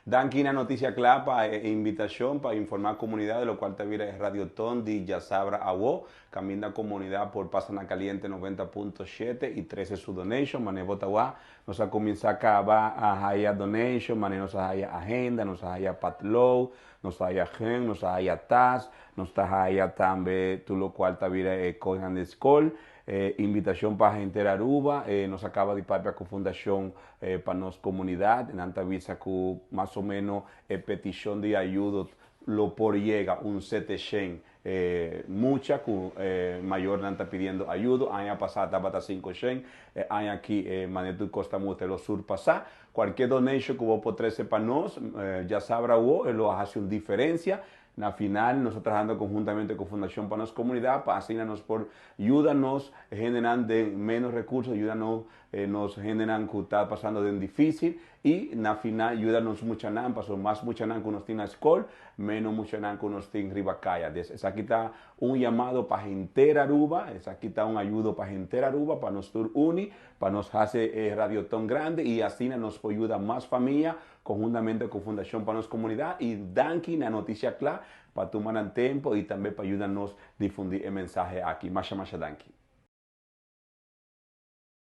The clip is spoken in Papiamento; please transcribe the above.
Danki na Noticia Cla pa e invitacion pa informa comunidad di locual ta bira e Radioton di Djasabra awo. Caminda comunidad por pasa na Caliente 90.7 y trece su donation. Mane bo ta wak, nos a cuminsa caba a haya donation, mane nos a haya agenda, nos a haya patlood, nos a haya gun, nos a haya tas, nos ta haya tambe tur locual ta bira e cosnan di scol. E invitacion pa henter Aruba, nos a caba di papia cu Fundacion pa Nos Comunidad, nan ta bisa cu mas o menos e peticion di ayudo lo por yega un 700 mucha cu mayornan ta pidiendo ayudo. Aña pasa tabata 500, e aña aki mane tur cos ta muestra lo surpasa. Cualkier donation cu bo por trece pa nos, djasabra awo, lo a haci un diferencia. Na final nos ta trahando conhuntamente cu Fundacion pa Nos Comunidad pa asina nos por yuda nos hendenan den menos recurso, yuda nos nos hendenan cu ta pasando den dificil y na final yuda nos muchanan, pasobra mas muchanan cu nos tin na scol, menos muchanan cu nos tin riba caya. Des esaki ta un yamado pa henter Aruba, esaki ta un ayudo pa henter Aruba pa nos tur uni, pa nos haci e radioton grandi y asina nos por yuda mas famia conhuntamente cu Fundacion pa Nos Comunidad y danki na Noticia Cla pa tuma nan tempo y tambe pa yuda nos difundi e mensahe aki. Masha masha danki.